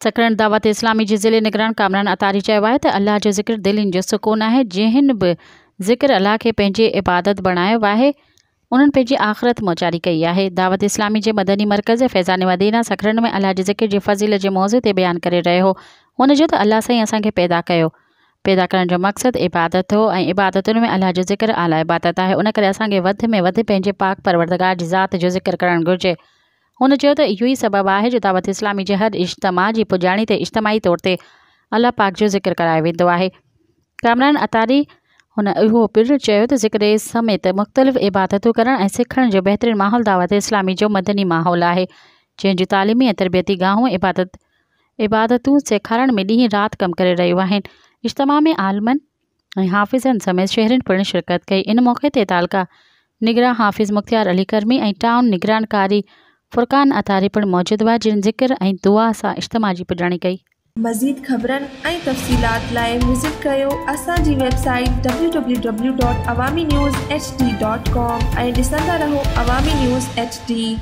سڪرنڊ دعوت اسلامي جي ضلعي نگران ڪامران عطاري چيو آهي ته الله جو ذڪر دلين جو سڪون آهي، جنهن به ذڪر الله کي پنهنجي عبادت بڻايو آهي، انهن پنهنجي آخرت موچاري ڪئي آهي. دعوت اسلامي جي مدني مرڪز فيضان مدينه سڪرنڊ ۾ الله جي ذڪر جي فضيلت جي موضوع تي بيان ڪري رهيو هو. هن چيو ته الله سائين اسان کي پيدا ڪيو. پيدا ڪرڻ جو مقصد عبادت هو ۽ عبادتن ۾ الله جو ذڪر اعليٰ عبادت آهي، ان ڪري اسان کي وڌ ۾ وڌ پنهنجي پاڪ پروردگار جي ذات جو ذڪر ڪرڻ گهرجي. هن چيو ته اهو ئي سبب آهي جو دعوت اسلامي جي هر اجتماع جي پڄاڻي تي اجتماعي طور تي الله پاڪ جو ذڪر ڪرايو ويندو آهي. ڪامران عطاري هن اهو پڻ چيو ته ذڪر سميت مختلف عبادتون ڪرڻ ۽ سکڻ جو بهترين ماحول دعوت اسلامي جو مدني ماحول آهي جنهن جون تعليمي ۽ تربيتي گاهون عبادت عبادتون سيکارڻ ۾ ڏينهن رات ڪم ڪري رهيون آهن. اجتماع ۾ عالمن ۽ حافظن سميت شهرين پڻ شرڪت ڪئي. ان موقعي تي تعلقه نگران حافظ مختيار علي ڪرمي ۽ ٽائون نگران قاري فرقان عطاري پڻ موجود هئا جن ذڪر ۽ دعا سان اجتماع جي پڄاڻي ڪئي. مزيد خبرن ۽ تفصيلات لاء وزٽ ڪريو اسان جي web site W W W dot Awami news H D dot com ۽ ڏسندا رهو عوامي نيوز ايڇ ڊي.